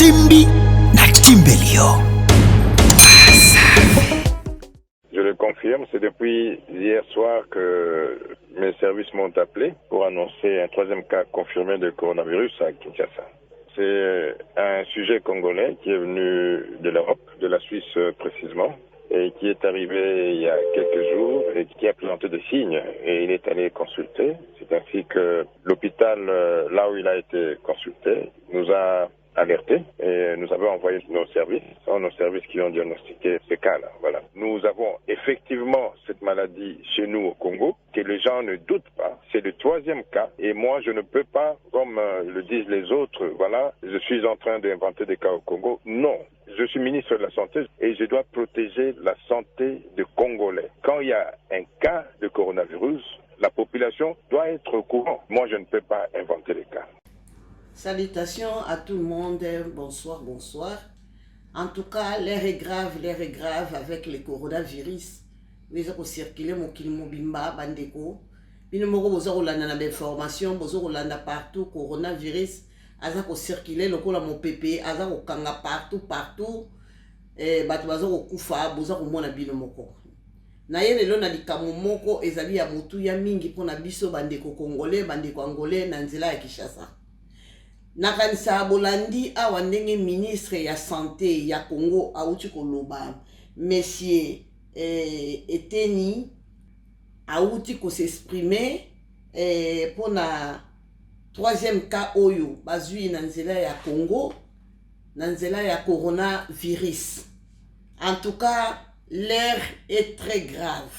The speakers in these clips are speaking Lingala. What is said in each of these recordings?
Natimbi, natimbeli yo. Je le confirme, c'est depuis hier soir que mes services m'ont appelé pour annoncer un troisième cas confirmé de coronavirus à Kinshasa. C'est un sujet congolais qui est venu de l'Europe, de la Suisse précisément, et qui est arrivé il y a quelques jours et qui a présenté des signes et il est allé consulter. C'est ainsi que l'hôpital, là où il a été consulté, nous a alertés et nous avons envoyé nos services, ce sont nos services qui ont diagnostiqué ce cas-là. Voilà. Nous avons effectivement cette maladie chez nous au Congo, que les gens ne doutent pas. C'est le troisième cas et moi je ne peux pas, comme le disent les autres, voilà, je suis en train d'inventer des cas au Congo. Non, je suis ministre de la Santé et je dois protéger la santé des Congolais. Quand il y a un cas de coronavirus, la population doit être au courant. Moi, je ne peux pas inventer les cas. Salutations à tout le monde, bonsoir, bonsoir. En tout cas, l'heure est grave, l'heure est grave avec le coronavirus. Eza kocirculer mokili mobimba, bandeko. Bino moko boza kolanda na bainformation, boza kolanda partout, coronavirus aza kocirculer lokola mopepe, aza kokanga partout partout. Bato baza kokufa, boza komona bino moko. Na ye lelo na likambo moko ezali ya motuya mingi mpona biso bandeko congolais, bandeko angolais na nzela ya Kinshasa. Nakanisa bolandi awa ndenge ministre ya santé ya Congo awuti koloba, monsieur Eteni awuti kos'exprimer mpona troisième cas oyo bazwi na nzela ya Congo, na nzela ya coronavirus. En tout cas, l'heure est très grave,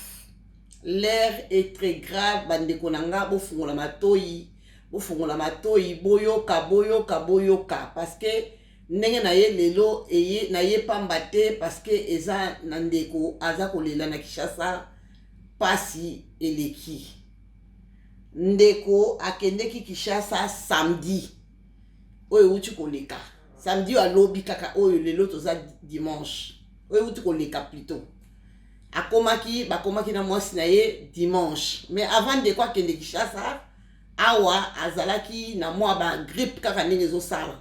l'heure est très grave. Bandeko na nga, bofungola matoi, bofungola matoi, boyoka, boyoka, boyoka, parce que ndenge na ye lelo eye na ye pamba te, parce que eza na ndeko aza kolela na Kinshasa, pasi eleki. Ndeko akendeki Kinshasa samedi oyo euti koleka, samedi oyo alobi kaka oyo lelo toza dimanche, oyo euti koleka plutôt. Akomaki, bakomaki na mwasi na ye dimanche, mais avant ndeko akende Kinshasa awa, azalaki na mwa bagrippe kaka ndenge ezosala.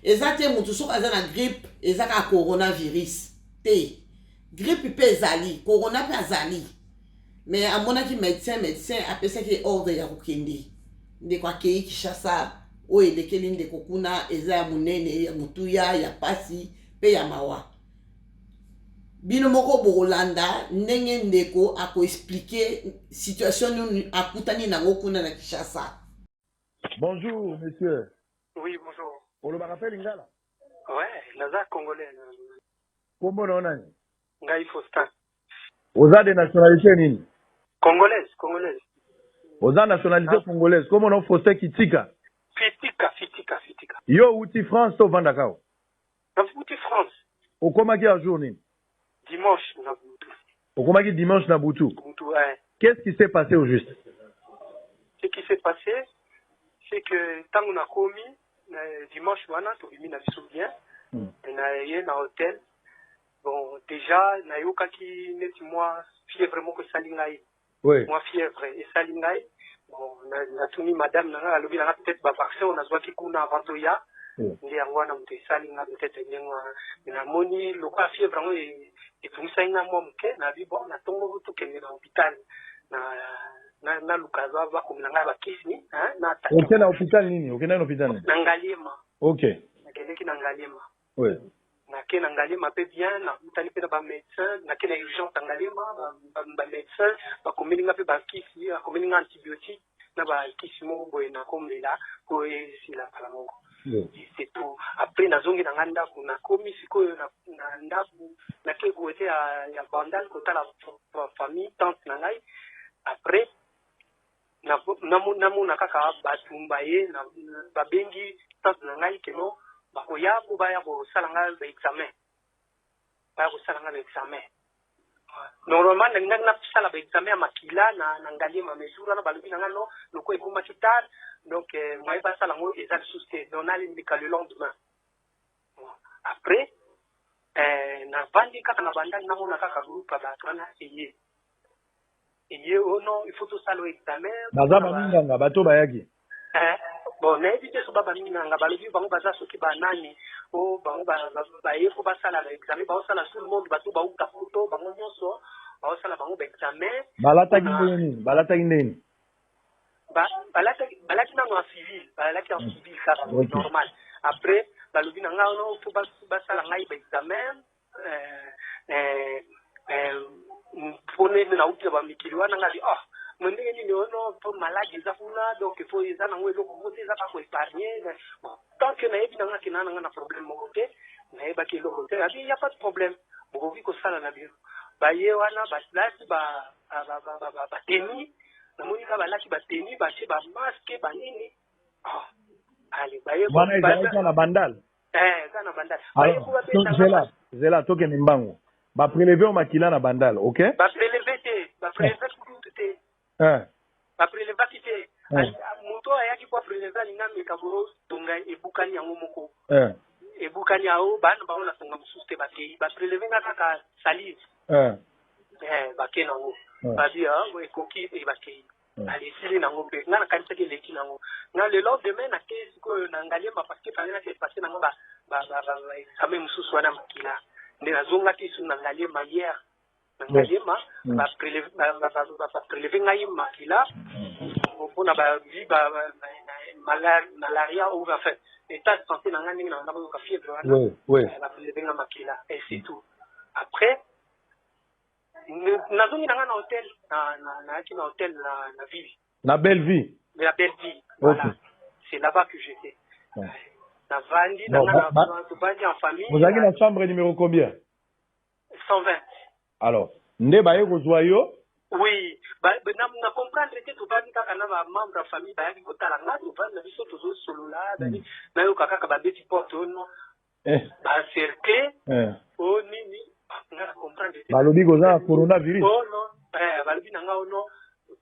Eza te motu soki aza na grippe eza kaka coronavirus te. Grippe mpe ezali, corona mpe azali. Mais amonaki médecin, médecin apesaki ordre ya kokende. Ndeko akei Kinshasa. Oyo elekeli ndeko kuna eza ya monene, ya motuya, ya pasi mpe ya mawa. Bino moko bokolanda ndenge ndeko akoexpliquer situation nini akutani nango kuna na Kinshasa. Bonjour, monsieur. Oui, bonjour. Olobaka mpe lingala? Ouais, naza congolais. Kombo na yo nani? Ngai Faustin. Oza de nationalité nini? Congolaise, congolaise. Oza nationalité congolaise. Kombo na yo Faustin Kitika? Fitika, Fitika, Fitika. Yo outi France to ovandaka awa? Nafuti France. Okomaki ya jour nini? Dimanche na butu. Okomaki dimanche na butu? Butu, ouais. Qu'est-ce qui s'est passé au juste? Ce qui s'est passé, c'est que ntango nakomi na dimanche wana, tobimi na biso bien. Na ye na hôtel. Bon, déjà nayokaki neti mwa fièvre moko esali ngai. Mwa fièvre esali ngai. Bon, natuni madame na ngai, alobi na nga peut-être bavaccin oyo nazwaki kuna avant toya nde yango wana moto esali nga peut-être ndenge wana. Mais namoni lokola fièvre yango etungisaki nga mwa moke, nabi bon, na ntongo tokende na hôpital na naluka bakomela ngai bakisi na Oke na hôpital nini? Okendaki na hôpital nini? Na Ngaliema. Nakendeki na Ngaliema. Nake na Ngaliema mpe bien, nakutani mpe na bamédecin. Nake na urgence ya Ngaliema, bamédecin bakomeli nga mpe bakisi, bakomeli nga antibiotique na bakisi moko boye nakomela po esila mbala moko. C'est tout. Après nazongi na nga ndako, nakomi sikoyo na ndako, nake côté ya Bandal kotala famille, tante na ngai. Après namona kaka bato baye, babengi tante na ngai keno bakoya po baya kosala nga baexamen, baya kosala nga baexamen. Normalement nalingaki nasala baexamen ya makila na Ngaliema, mais jour wana balobi na nga no, loko ekomaki tard, donc moye basala yango eza lisusu te, donc nalembika le lendemain. Après navandi kaka na Bandali, namona kaka groupe ya bato wana eye eye: "Oh non, il faut tosala examen." Baza baminganga bato bayaki? Bon, nayebi te so ba baminganga balobi bango baza soki banani o bango baye mpo basala ba examen, baosala tout le monde, bato bauta poto, bango nyonso baosala bango ba examen. Balataki ndenge nini? Balataki ndenge nini? Balati balati nano en civil, balati en civil kaka normal. Après balobi na ngai ono fo basala ngai ba examen mpo nini nauti na bamikili wana. Ngai ah, mo ndenge nini ono mpo maladi eza kuna, donc fo eza nango eloko moko te, eza kaka koépargne. Bon, tant que nayebi na nga ke naa na nga na problème moko te, nayebaki eloko te, abi ya pas de problème, bokoki kosala na bino. Baye wana balati batenue, namoni kaka balati batenue, batie bamasque, banini. Ah, ale baye. Wana ezalaki na Bandal? Eza na Bandal. Alors, zela zela, tokende mbangu. Baprélever yo makila na Bandal, ok? Baprélever te, baprélever kutu te. Baprélevaki te. Moto oyo ayaki po aprélever, alinga ameka boyo, tonga ebukani yango moko, ebukani ao bana bango na tonga mosusu te. Bakei baprélever nga kaka salive, bake nango, babi ekoki, bakei. Ale esili nango mpe nga nakanisaki eleki nango. Nga le lendemain nake sikoyo na Ngaliema parce que fallait nake passer nango ba examen mosusu wana makila. Nde nazongaki su na Ngaliema hier. Na Ngaliema baprélever ngai makila mpona babi malaria ou enfin état de santé na ngai, ndenge na banda koyoka fièvre wana. Baprélever nga makila et c'est tout. Après nazongi na ngai na hôtel, nayaki na hôtel na ville. Na Belleville? Na Belleville, voilà, c'est là-bas que j'étais. Navandi na ngai, tovandi en famille. Ozalaki na chambre numéro combien? 120. Alors nde baye kozwa yo? Oui, na comprendre te. Tovandi kaka na bamembre ya famille, bayaki kotala nga, tovandi na biso, tozosolola, nayoka kaka babeti porte ono, bacercle o nini, nga na comprendre te. Balobi koza na coronavirus? Oh non, balobi na nga ono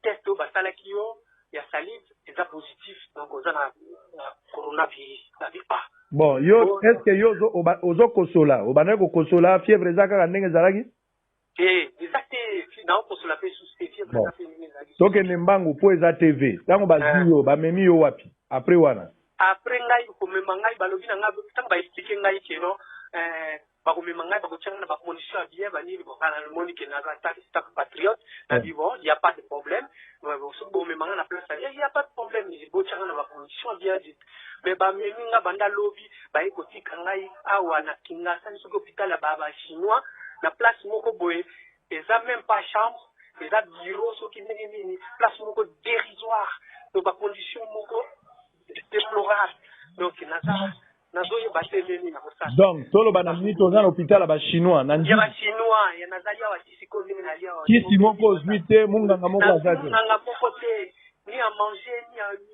test oyo basalaki yo ya salive eza positif, donc oza na coronavirus. Babi ah. Bon, yo, est ce que yo ozokosola, obandaki kokosola, fièvre eza kaka ndenge ezalaki? Te, eza te, naokosola mpe susu te, fièvre eza mpe ndenge ezalaki. Tokende mbangu mpo eza TV. Ntango bazwi yo, bamemi yo wapi après wana? Après ngai komema ngai, balobi na ngai, ntango baexpliquer ngai ke non, bakomema ngai, bakotia ngai na bacondition ya bien, banini. Bon, ngai namoni ke naza tant patriote, nabi bon, y a pas de problème, soki bomema ngai na place ya bien, y a pas de problème, botia ngai na bacondition ya bien. Mais bamemi nga banda lobi, baye kotika ngai awa na Kingasani, soki hôpital ya bachinois, na place moko boye, eza même pas chambre, eza bureau soki ndenge nini, place moko dérisoire, donc bacondition moko déplorable. Donc naza nazoyeba te ndenge nini nakosala. Donc toloba na minute oza na hôpital ya bachinois na Ya bachinois ya nazali awa ti sikoyo ndenge nali awa. Kisi moko ozwi te, munganga moko aza te? Munganga moko te, ni à manger,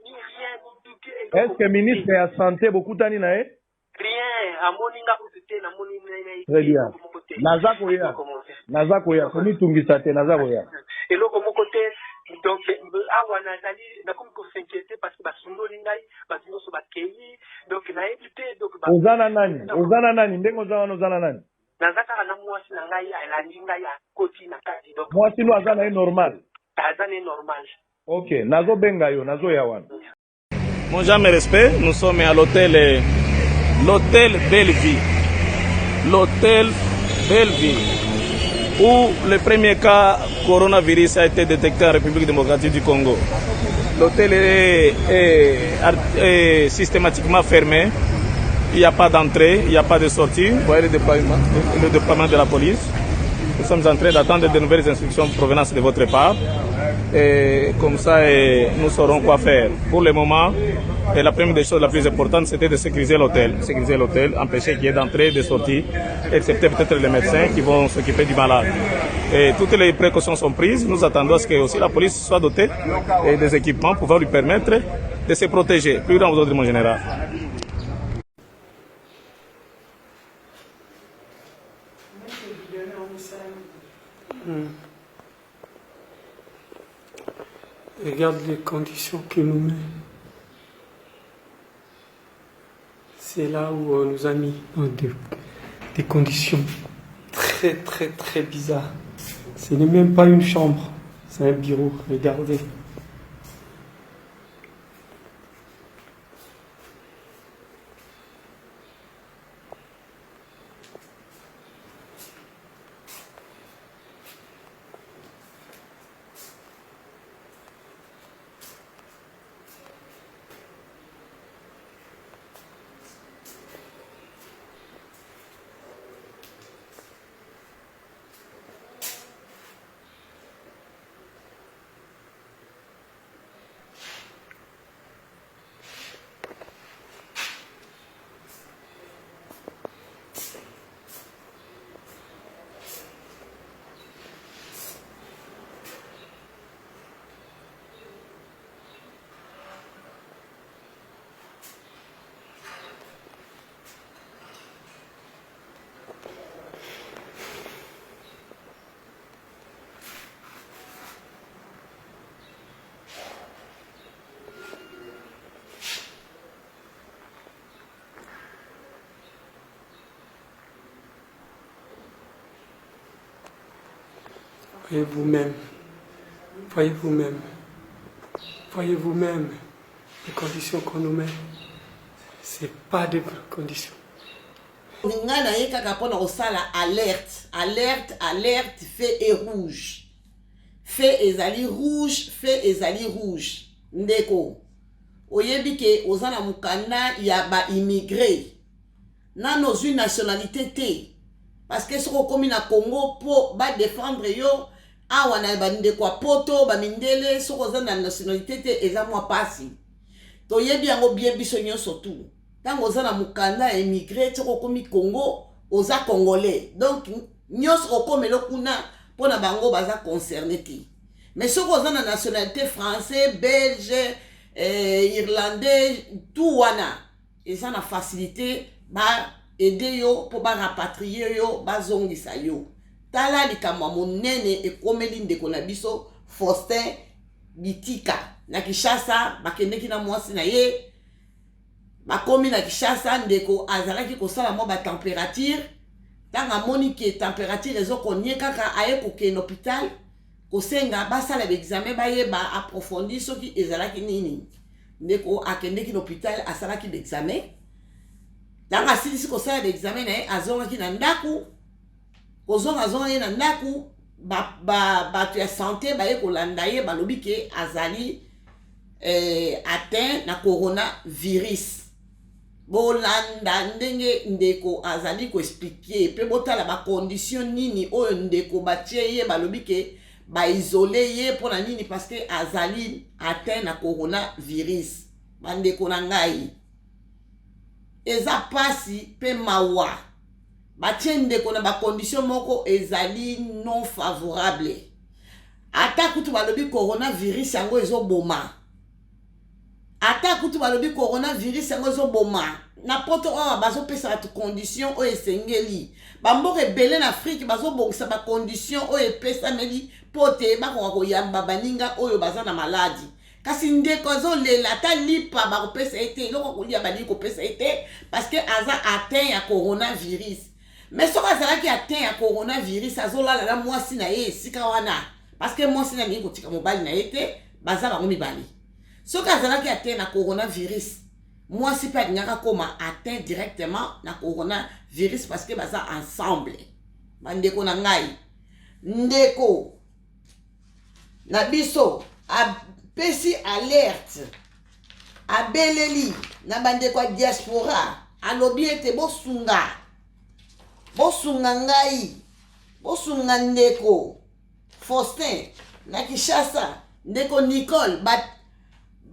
ni rien, ni tout. Est ce que ministre ya santé bokutani na ye? Rien, amoni nga kutu te, namoni. Très bien, naza koya, naza koya, komitungisa te, naza koya. Eloko moko te. Donc awa nazali, nakomi kos'inquiéter parce que basundoli ngai, bato nyonso bakei, donc nayebi te. Donc oza na nani? Oza na nani ndenge oza wana? Oza na nani? Naza kaka na mwasi na ngai, alandi ngai, akoti na kati. Donc mwasi no aza na ye normal? Aza na ye normal. Ok, nazobenga yo, nazoya wana. Bonjour, mes respects. Nous sommes à l'hôtel, l'hôtel Bellevue. L'hôtel Bellevue, où le premier cas coronavirus a été détecté en République démocratique du Congo. L'hôtel est systématiquement fermé. Il n'y a pas d'entrée, il n'y a pas de sortie. Vous voyez le déploiement de la police. Nous sommes en train d'attendre de nouvelles instructions provenant de votre part. Et comme ça, et nous saurons quoi faire. Pour le moment, et la première des choses la plus importante, c'était de sécuriser l'hôtel. Sécuriser l'hôtel, empêcher qu'il y ait d'entrée et de sortie, excepté peut-être les médecins qui vont s'occuper du malade. Et toutes les précautions sont prises. Nous attendons à ce que aussi la police soit dotée et des équipements pouvant lui permettre de se protéger. Plus grand vous mon général. Regarde les conditions qu'il nous met. C'est là où on nous a mis dans des conditions très très très bizarres. Ce n'est même pas une chambre, c'est un bureau. Regardez. Voyez vous-même, voyez vous-même, voyez vous-même les conditions qu'on nous met. C'est pas des conditions. Ngai na ye kaka mpona kosala alerte, alerte, alerte. Feu est rouge, feu ezali rouge, feu ezali rouge. Ndeko, oyebi ke oza na mokanda ya baimmigré, nano ozwi nationalité te, parce que soki okomi na Congo mpo badéfendre yo awa na bandeko ya Poto, bamindele, soki oza na nationalité te, eza mwa mpasi. Toyebi yango bien biso nyonso tu. Ntango oza na mokanda ya immigré, soki okomi Congo, oza Congolais, donc nyonso okomela kuna mpo na bango baza concerné te. Mais soki oza na nationalité français, belge, irlandais, tout wana eza na facilité baaider yo mpo barapatrier yo, bazongisa yo. Tala likambo ya monene ekomeli ndeko na biso Faustin Bitika na Kinshasa. Bakendeki na mwasi na ye, bakomi na Kinshasa, ndeko azalaki kosala mwa batempérature. Ntango amoni ke température ezokonie kaka, aye kokende hôpital kosenga basala baexamen, bayeba approfondi soki ezalaki nini. Ndeko akendeki na hôpital, asalaki baexamen. Ntango asilisi kosala baexamen na ye, azongaki na ndako. Kozonga, azongaki na ndako, bato ya santé baye kolanda ye, balobi ke azali atteint na coronavirus. Bolanda ndenge ndeko azali koexpliquer mpe botala bacondition nini oyo ndeko batie ye. Balobi ke baisoler ye mpona nini? Parce que azali atteint na coronavirus. Bandeko na ngai, eza pasi mpe mawa. Batie ndeko na bacondition moko ezali non favorable. Ata kutu balobi coronavirus yango ezoboma, ata kutu balobi coronavirus yango ezoboma, na Poto awa bazopesa bato condition oyo esengeli. Bamboka ebele na Afrike bazobongisa bacondition oyo epesameli mpo te bakoka koyamba baninga oyo baza na maladi. Kasi ndeko azolela, ata lipa bakopesa ye te, eloko kolia balingi kopesa ye te, parce que aza atteint ya coronavirus. Mais soki azalaki atteint ya coronavirus, azolala na mwasi na ye esika wana, parce que mwasi na alingi kotika mobali na ye te, baza bango mibale. Soki azalaki atteint na coronavirus, mwasi mpe alingaka koma atteint directement na coronavirus, parce que baza ensemble. Bandeko na ngai, ndeko na biso apesi alerte, abeleli na bandeko ya diaspora, alobi ete bosunga, bosunga ngai, bosunga ndeko Faustin na Kinshasa. Ndeko Nicole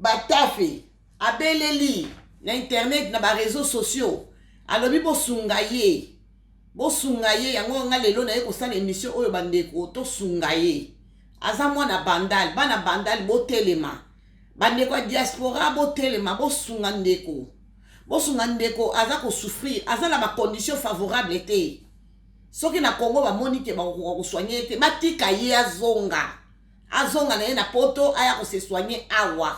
Batafe abeleli na internet, na baréseaux sociaux, alobi bosunga ye, bosunga ye. Yango nga lelo naye kosala émission oyo. Bandeko, tosunga ye, aza mwana Bandal. Bana Bandal, botelema. Bandeko ya diaspora, botelema, bosunga ndeko, bosunga ndeko. Aza kosouffrir, aza na bacondition favorable te. Soki na Congo bamoni ke bakokoka kosoigner ye te, batika ye azonga, azonga na ye na Poto, aya kose soigner awa,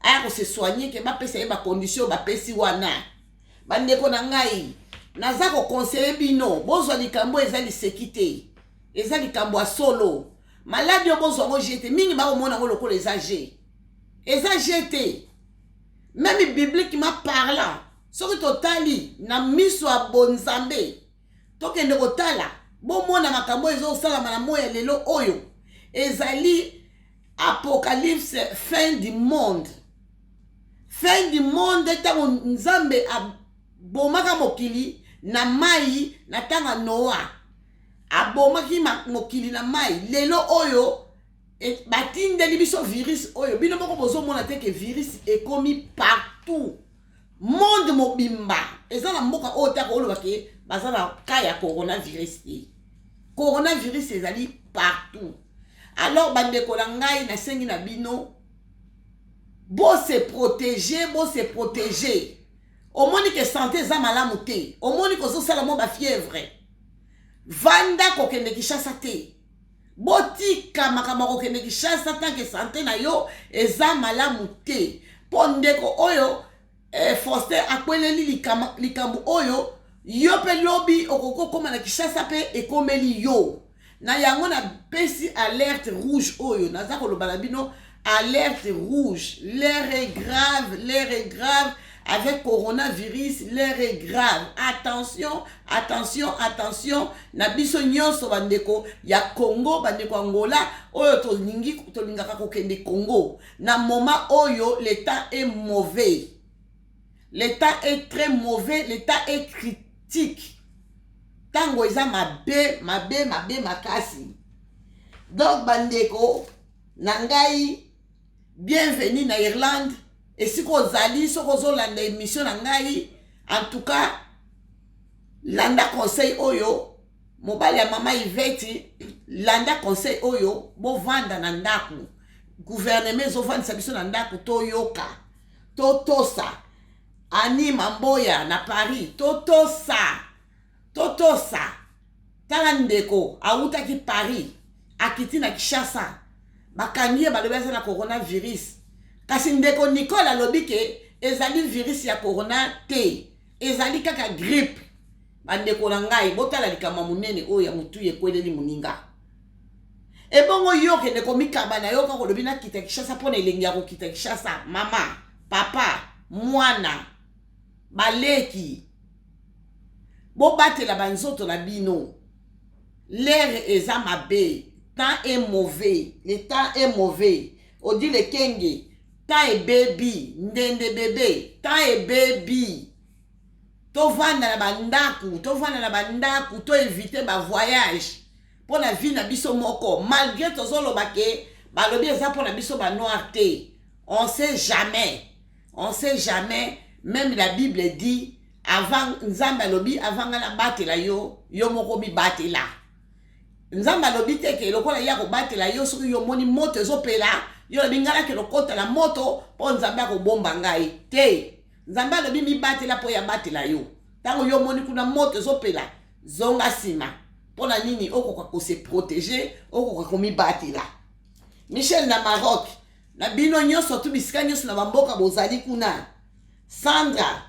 aya kose soigner, ke bapesa ye bacondition bapesi wana. Bandeko na ngai, naza koconseiller bino, bozwa likambo eza liseki te, eza likambo ya solo. Maladi oyo, bozwa yango jeu te. Mingi bakomona yango lokola eza jeu, eza jeu te. Même bibliquement parlant, soki totali na miso ya bonzambe, tokende kotala, bomona makambo oyo ezosalama na moi ya lelo oyo, ezali apocalypse, fin du monde, fin du monde. Ntango Nzambe abomaka mokili na mai na ntango ya Noa, abomaki mokili na mai. Lelo oyo batindeli biso virus oyo. Bino moko bozomona te ke virus ekomi partout, monde mobimba? Eza na mboka oyo taka oloba ke baza na cas ya coronavirus te. Coronavirus ezali partout. Alors bandeko na ngai, nasengi na bino bose protéger, bose protéger. Omoni ke santé eza malamu te, omoni kozosala mwa bafièvre, vanda, kokende Kinshasa te. Botika makambo ya kokende Kinshasa tant que santé na yo eza malamu te. Mpo ndeko oyo Faustin akweleli likambo oyo, yo mpe lobi okoki okóma na Kinshasa mpe ekomeli yo. Na yango napesi alerte rouge oyo naza koloba na bino, alerte rouge, l'heure est grave, l'heure est grave avec coronavirus, l'heure est grave. Attention, attention, attention na biso nyonso bandeko ya Congo, bandeko Angola oyo tolingi tolingaka kokende Congo. Na moment oyo l'état est mauvais. L'état est très mauvais, l'état est critique. Tango eza mabe, mabe, mabe makasi. Donc bandeko na ngai, bienvenue na Irlande. Esika ozali, soki ozolanda émission na ngai, en tout cas landa conseil oyo mobali ya mama Iveti, landa conseil oyo, bovanda na ndako. Gouvernement ezovandisa biso na ndako, toyoka, totosa. Ani Mamboya na Paris, totosa, totosa. Tala ndeko awutaki Paris, akiti na Kinshasa, bakangi ye, balobi aza na coronavirus. Kasi ndeko Nicole alobi ke ezali virus ya corona te, ezali kaka grippe. Bandeko na ngai, botala likambo ya monene oyo ya motu ekweleli moninga. Ebongo yo okende komikaba na yo kaka olobi nakita Kinshasa mpo na elengi ya kokita Kinshasa. Mama, papa, mwana, baleki, bobatela banzoto na bino. L'air eza mabe, temps est mauvais, le temps est mauvais. Odile Kenge, temps ebebi, ndende bebe, temps ebebi. Tovanda na bandako, tovanda na bandako, to éviter ba voyage mpo na vie na biso moko. Malgré tozoloba ke balobi eza mpo na biso ba noir te, on sait jamais, on sait jamais. Même la Bible dit, avant Nzambe alobi, avant nga nabatela yo, yo moko mibatela. Nzambe alobi te ke lokola ye akobatela yo, soki yo omoni moto ezopela, yo olobi ngai nakende kokota na moto mpo Nzambe akobomba ngai te. Nzambe alobi mibatela mpo ye abatela yo. Ntango yo omoni kuna moto ezopela, zonga nsima. Mpo na nini? Okoka kose protéger, okoka komibatela. Michel na Maroc, na bino nyonso tu bisika nyonso na bamboka bozali kuna, Sandra,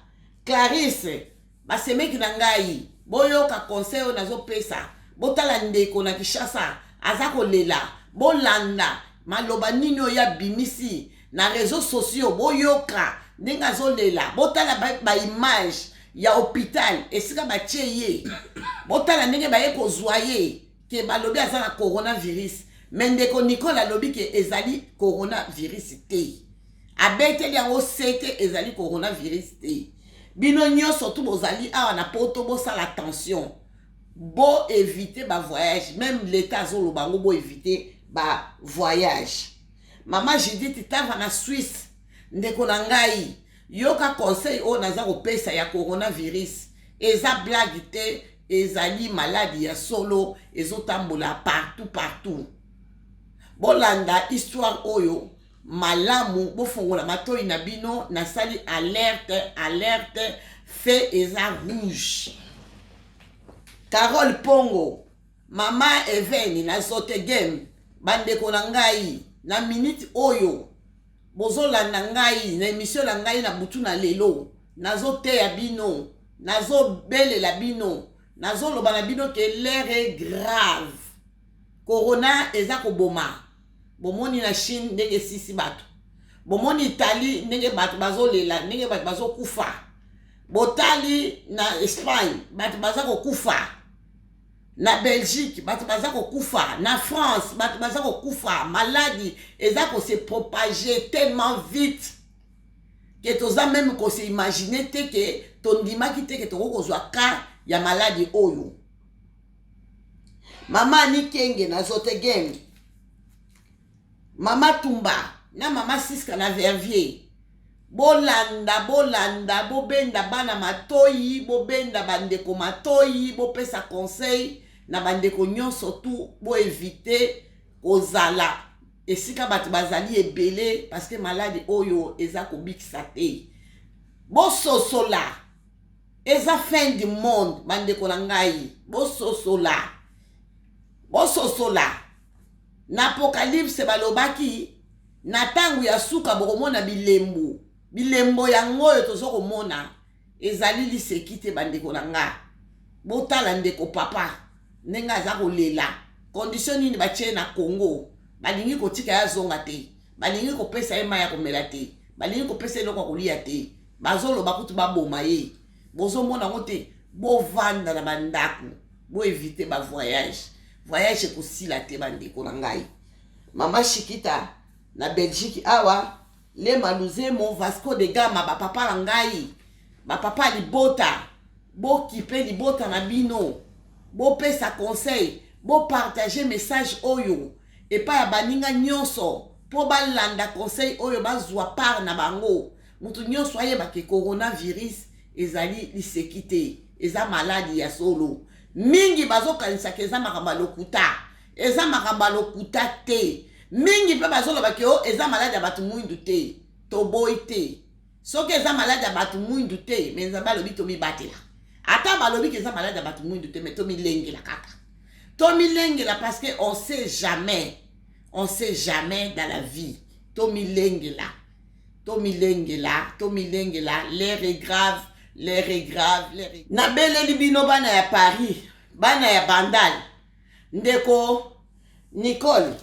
Clarisse, basemeki na ngai, boyoka conseil oyo nazopesa. Botala ndeko na Kinshasa aza kolela, bolanda maloba nini oyo abimisi na réseaux sociaux, boyoka ndenge azolela. Botala ba image ya hôpital esika batie ye, botala ndenge baye kozwa ye ke balobi aza na coronavirus. Mais ndeko Nicole alobi ke ezali coronavirus te, abeteli yango sete, ezali coronavirus te. Bino nyonso tu bozali awa na poto, bosala attention, bo éviter ba voyage. Même l'état azoloba yango, bo éviter ba voyage. Mama Judith Tava na Suisse, ndeko na ngai, yoka conseil oyo naza kopesa ya coronavirus. Eza blague te, ezali maladi ya solo, ezotambola partout partout. Bolanda histoire oyo malamu, bofongola matoi na bino. Nasali alerte, alerte, feu eza rouge. Carole Pongo, mama Eveni na Zotegem, bandeko na ngai, na minute oyo bozolanda ngai na émission na ngai na butu na lelo, nazoteya bino, nazobelela bino, nazoloba na bino ke l'heure est grave. Corona eza koboma. Bomoni na Chine ndenge esisi bato, bomoni Italie ndenge bato bazolela, ndenge bato bazokufa, botali na Espagne bato baza kokufa, na Belgique bato baza kokufa, na France bato baza kokufa. Maladi eza kose propager tellement vite ke toza même kose imaginer te ke tondimaki te ke tokoki kozwa ka ya maladi oyo. Mama Ani Kenge na Zotegem, mama Tumba na mama Siska na Verviers, bolanda, bolanda, bobenda bana matoi, bobenda bandeko matoi, bopesa conseil na bandeko nyonso tu, boéviter kozala esika bato bazali ebele, parce que maladi oyo eza kobikisa te. Bososola, eza fin du monde. Bandeko na ngai, bososola, bososola. Na Apocalypse balobaki na ntango ya suka bokomona bilembo. Bilembo yango oyo toza komona ezali liseki te. Bandeko na nga, botala ndeko papa ndenge aza kolela. Condition nini batie ye na Congo? Balingi kotika ye azonga te, balingi kopesa ye mai ya komela te, balingi kopesa ye eloko ya kolia te, bazoloba kutu baboma ye. Bozomona yango te? Bovanda na bandako, boevite bavoyage. Voyage ekosila te, bandeko na ngai. Mama Shikita na Belgique awa, Lema Luzemo, Vasco de Gama, bapapa na ngai, bapapa ya libota, bokipe libota na bino, bopesa conseil, bopartage message oyo epai ya baninga nyonso mpo balanda conseil oyo, bazwa part na bango. Moto nyonso ayeba ke coronavirus ezali liseki te, eza maladi ya solo. Mingi bazokanisaka eza makambo ya lokuta, eza makambo ya lokuta te. Mingi mpe bazoloba ke o eza maladi ya bato mwindu te. Toboyi te, soki eza maladi ya bato mwindu te, me Nzambe alobi tomibatela. Ata balobi ke eza maladi ya bato mwindu te, me tomilengela kaka, tomilengela, parce que on sait jamais, on sait jamais dans la vie. Tomilengela, tomilengela, tomilengela. L'air est grave, l'air est grave, l'air est... Nabeleli bino bana ya Paris, bana ya Bandal, ndeko Nicole,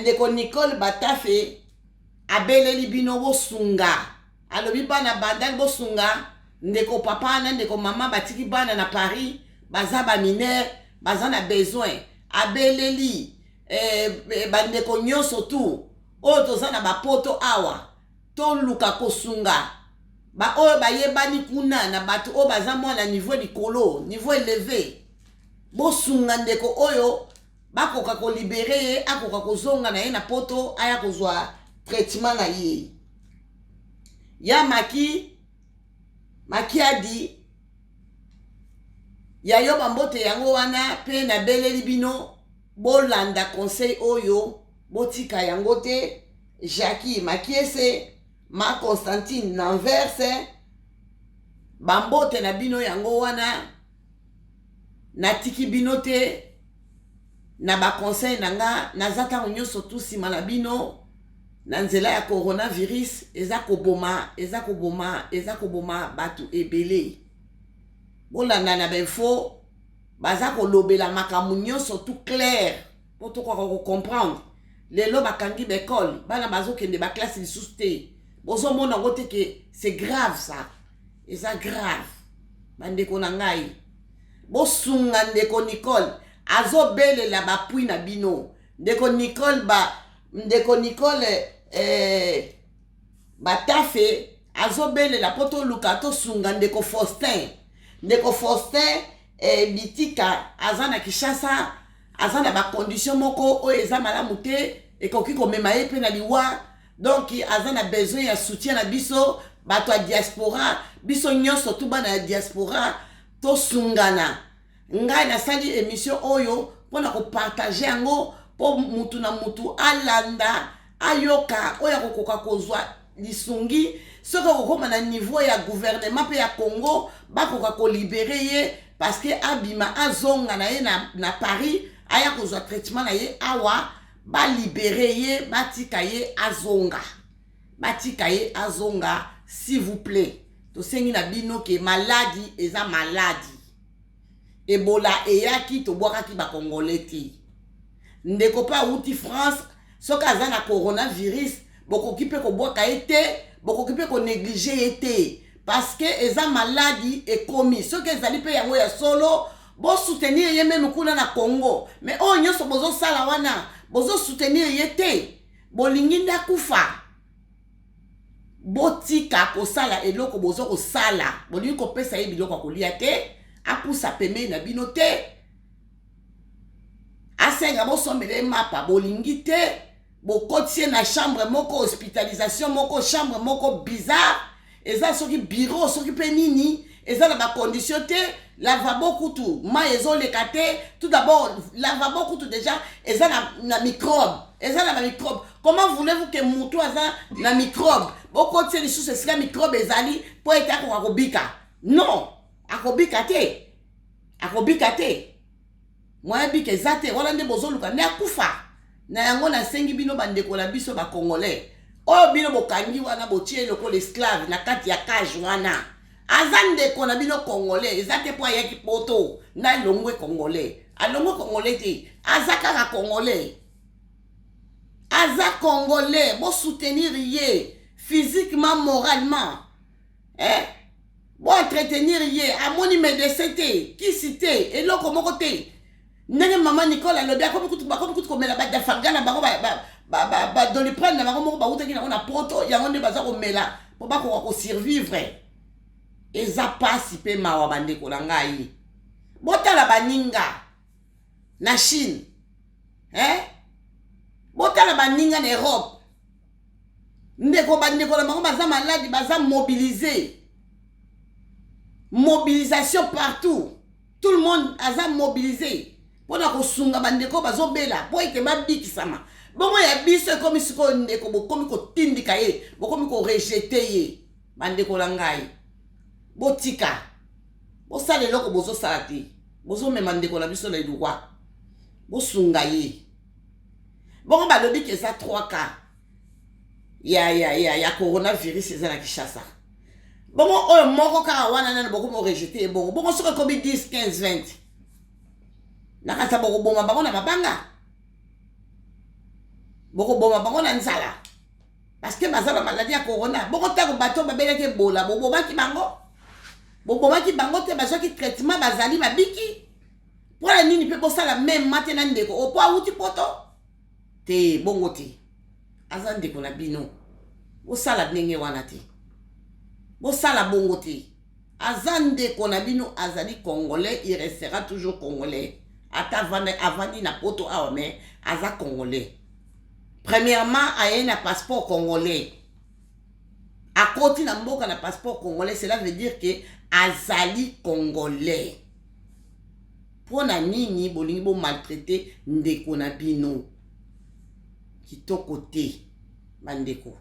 ndeko Nicole Batafe abeleli bino bosunga. Alobi bana Bandal bosunga ndeko papa na ndeko mama, batiki bana na Paris, baza bamineur, baza na besoin. Abeleli bandeko nyonso tu oyo toza na bapoto awa, toluka kosunga baoyo bayebani kuna na bato oyo baza mwa na niveau likolo, niveau élevé. Bosunga ndeko oyo bakoka kolibérer ye, akoka kozonga na ye na Poto, aya kozwa traitement na ye. Ya Maki Makiadi, ya yo bambote yango wana. Mpe nabeleli bino bolanda conseil oyo, botika yango te. Jacki Makiese, ma Constantine na Anvers, bambote na bino yango wana. Natiki bino te na baconseil na nga, naza ntango nyonso tu nsima na bino na nzela ya coronavirus. Eza koboma, eza koboma, eza koboma bato ebele. Bolanda na bainfo, baza kolobela makambo nyonso tout clair mpo tokoka kocomprendre. Lelo bakangi baekole, bana bazokende baklasse lisusu te. Bozomona yango te ke c'est grave? Ça eza grave, bandeko na ngai. Bosunga ndeko Nicole, azobelela bapui na bino. Ndeko Nicole ba ndeko Nicole Batafe azobelela mpo toluka tosunga ndeko Faustin, ndeko Faustin Bitika aza na Kinshasa, aza na bacondition moko oyo eza malamu te, ekoki komema ye mpe na liwa. Donc aza na besoin ya soutien na biso bato ya diaspora, biso nyonso tu bana ya diaspora, tosungana. Ngai nasali émission oyo mpona kopartage yango mpo mutu na mutu alanda, ayoka oyo akokoka kozwa lisungi. Soki akokóma na niveau ya gouvernement mpe ya Congo, bakoka kolibérer ye, parce que abima, azonga na ye na Paris, aya kozwa traitement na ye awa. Balibérer ye, batika ye azonga, batika ye azonga, s'il vous plaît. Tosengi na bino ke maladi eza maladi. Ebola eyaki, tobwakaki bakongole te. Ndeko mpe awuti France, soki aza na coronavirus, bokoki mpe kobwaka ye te, bokoki mpe konégliger ye te, parce que eza maladi ekomi. Soki ezali mpe yango ya solo, bosoutenir ye même kuna na Congo. Mais oyo nyonso bozosala wana, bozosoutenir ye te, bolingi nde akufa. Botika kosala eloko boza kosala. Bolingi kopesa ye biloko ya kolia te, apusa pembeni na bino te, asenga bosombela ye mapa, bolingi te. Bokoti ye na chambre moko, hospitalisation moko, chambre moko bizarre, eza soki bureau, soki mpe nini, eza na bacondition te. Lavabo kutu mai ezoleka te. Tout d'abord lavabo kutu déjà eza na microbe, eza na bamicrobe. Comment voulez-vous que mutu aza na microbe, bokoti ye lisusu esika microbe ezali mpo ete akoka kobika? Non, akobika te, akobika te, moyen bika eza te. Wana nde bozoluka nde akufa na yango. Nasengi bino bandeko na biso bacongolais oyo bino bokangi wana, botie lokola esclave na kati ya cage wana, aza ndeko na bino congolais. Eza te mpo ayaki Poto nde alongwe congolais. Alongwe congolais te, aza kaka congolais, aza congolais. Bosoutenir ye physiquement, moralement, eh? Boentretenir ye. Amoni médecin te, kisi te, eloko moko te. Ndenge mama Nicole alobi, akomi kutu, bakomi kutu komela baDafalgan na bango, baDoliprane na bango moko bautaki nango na Poto. Yango nde baza komela mpo bakoka kosurvivre. Eza pasi mpe mawa, bandeko na ngai. Botala baninga na Chine, eh? Botala baninga na Europe. Ndeko, bandeko na bango baza malade, baza mobilisé, mobilisation partout, tout le monde aza mobilisé mpona kosunga bandeko bazobela mpo ete babikisama. Bongo ya biso ekomi sikoyo, ndeko bokomi kotindika ye, bokomi korejeter ye. Bandeko na ngai, botika, bosala eloko bozosala te. Bozomema ndeko na biso na liwa, bosunga ye. Bongo balobi ke eza 3 cas ya coronavirus eza na Kinshasa. Bongo oyo moko kaka wana nani bokomi orejeter ye? Bongo soki ekomi 10, 15, 20 na kati, bokoboma bango na mabanga, bokoboma bango na nzala, parce que baza na maladie ya corona. Bongo ntango bato babelaki Ebola, bobomaki bango? Bobomaki bango te. Bazwaki traitement, bazali babiki. Mpona nini mpe bosala même te na ndeko oyo po awuti Poto te? Bongo te, aza ndeko na bino. Bosala ndenge wana te, bosala bongo te. Aza ndeko na bino, azali congolais, il restera toujours congolais. Ata avandi na Poto awa, mais aza congolais. Premièrement, aye na passeport congolais, akoti na mboka na passeport congolais, cela veut dire que azali congolais. Mpo na nini bolingi bomaltraiter ndeko na bino? Kitoko te, bandeko.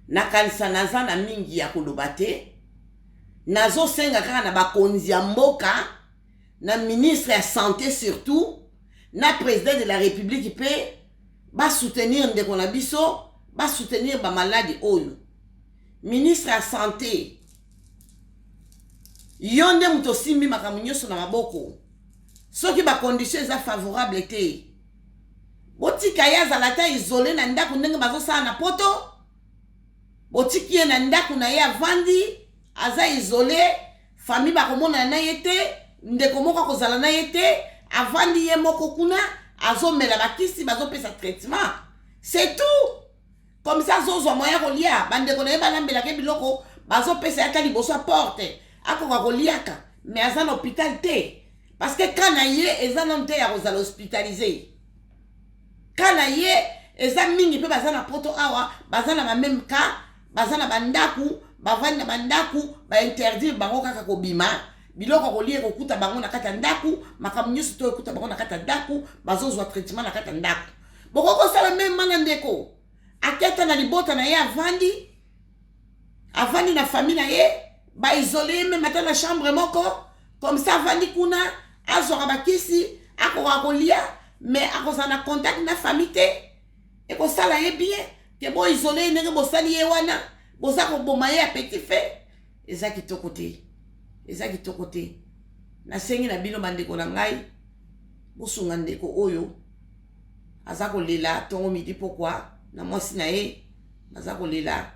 Nakanisa naza na mingi ya koloba te. Nazosenga kaka na bakonzi ya mboka, na ministre ya santé surtout, na président de la République mpe basoutenir ndeko na biso, basoutenir bamaladi oyo. Ministre ya santé, yo nde moto osimbi makambo nyonso na maboko. Soki bacondition eza favorable te, botika ye azala ata isolé na ndako, ndenge bazosala na Poto. Botiki ye na ndako na ye, avandi, aza isolé, famille bakomonana na ye te, ndeko moko akozala na ye te. Avandi ye moko kuna, azomela bakisi, bazopesa traitement, c'est tout. Comme ça azozwa moya kolia, bandeko na ye balambelaka ye biloko, bazopesa ye ata liboso ya porte, akoka koliaka. Mais aza na hôpital te, parce que cas na ye eza nanu te ya kozala hospitalisé. Cas na ye eza mingi mpe baza na Poto awa, baza na bamême cas, baza na bandako, bavandi na bandako, bainterdire bango kaka kobima. Biloko kolia ekokuta bango na kati ya ndako, makambo nyonso to ekuta bango na kati ya ndako, bazozwa traitement na kati ya ndako. Bokoki kosala même na ndeko aketa na libota na ye, avandi, avandi na famille na ye, baisoler ye même ata na chambre moko. Comme ça avandi kuna, azwaka bakisi, akoka kolia, mais akozala na contact na famille te. Ekosala ye bien ke boisoler ye ndenge bosali ye wana. Boza koboma ye ya petit fait, eza kitoko te, eza kitoko te. Nasengi na bino, bandeko na ngai, bosunga ndeko oyo aza kolela ntongo, midi, pokwa na mwasi na ye baza kolela.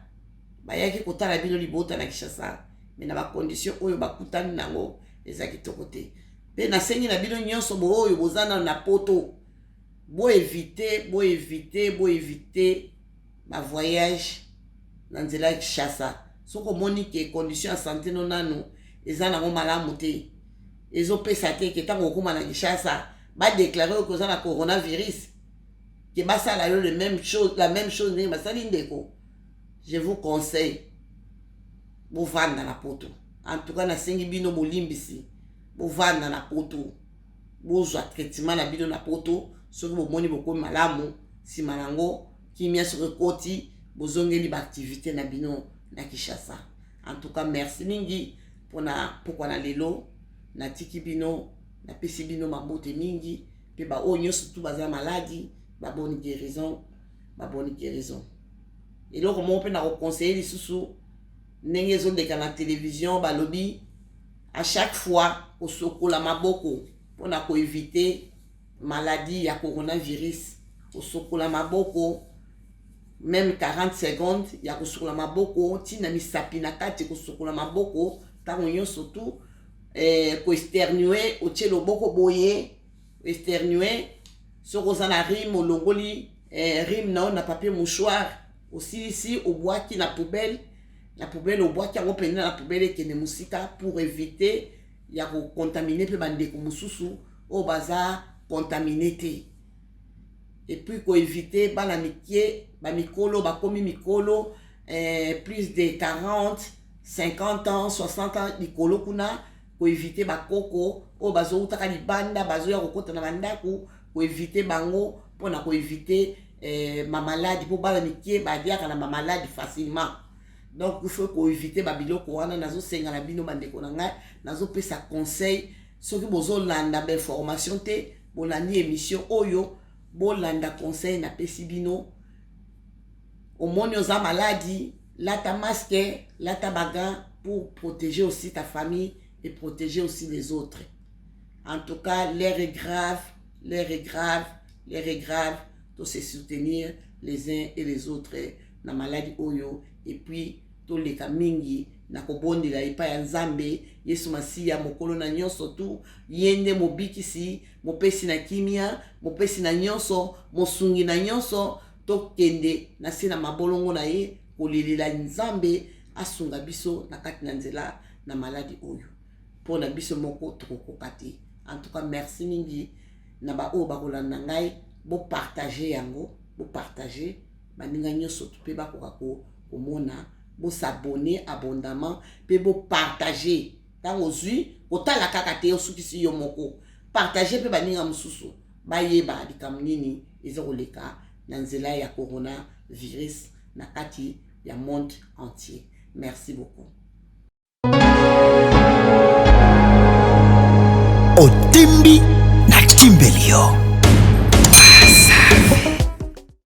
Bayaki kotala bino libota na Kinshasa, mais na bacondition oyo bakutani nango eza kitoko te. Mpe nasengi na bino nyonso booyo boza nano na Poto, boéviter, boéviter, boéviter bavoyage na nzela ya Kinshasa. Soki omoni ke condition ya santé no nanu eza nango malamu te, ezopesa te ke ntango okóma na Kinshasa, badéclarer oyo koza na coronavirus, ke basala yo le même chose, la même chose ndenge basali ndeko, je vous conseille bovanda na Poto. En tout cas, nasengi bino bolimbisi, bovanda na Poto, bozwa traitement na bino na Poto. Soki bomoni bokomi malamu, nsima nango kimia soki ekoti, bozongeli baactivité na bino na Kinshasa. En tout cas, merci mingi mpona pokwa na lelo. Natiki bino, napesi bino mabote mingi. Mpe baoyo nyonso tu baza maladi, babonne guérison, babonne guérison. Eloko moko mpe nakoconseiller lisusu, ndenge ezoleka na télévision, balobi à chaque fois kosokola maboko. mpona koevite maladie ya coronavirus. Kosokola maboko meme 40 secondes ya kosukola maboko ntina misapi na kati, kosukola maboko ntango nyonso tu, koesternue, otie loboko boye, esternue. Soki oza na rhume, olongoli rhume na yo na papier mouchoir, osilisi, obwaki na poubelle. Na poubelle, obwaki yango mpenza na poubelle, ekende mosika pour éviter ya kocontaminer mpe bandeko mosusu oyo baza contaminé te. Et puis koéviter bana mike, bamikolo, bakomi mikolo, plus de 40, 50 ans, 60 ans likolo kuna, koéviter bakoko oyo bazoutaka libanda, bazoya kokota na bandako, koéviter bango mpona koéviter bamaladie, mpo bana mike baliaka na bamaladie facilement. Donc il faut koéviter babiloko wana. Nazosenga na bino, bandeko na ngai, nazopesa conseil: soki bozolanda bainformation te, bolandi émission oyo, bolanda conseil napesi bino. Omoni oza malade, lata masque, lata bagants pour protéger aussi ta famille et protéger aussi les autres. En tout cas, l'heure est grave, l'heure est grave, l'heure est grave. To se soutenir les uns et les autres na maladie oyo, et puis toleka mingi na kobondela epai ya Nzambe Yesu Masiya, mokolo na nyonso tu. Ye nde mobikisi, mopesi na kimia, mopesi na nyonso, mosungi na nyonso. Tokende na se na mabolongo na ye kolelela Nzambe asunga biso na kati na nzela na maladie oyo, mpo na biso moko tokokoka te. En tout cas, merci mingi na baoyo bakolanda ngai. Bopartage yango, bopartage, baninga nyonso mpe bakoka komona. Bos'abonner abondamment mpe bopartage. Ntango ozwi kotala kaka te, osukisi yo moko, partage mpe baninga mosusu bayeba likambo nini eza koleka na nzela ya coronavirus na kati ya monde entier. Merci beaucoup. Otimbi na timbeli yo.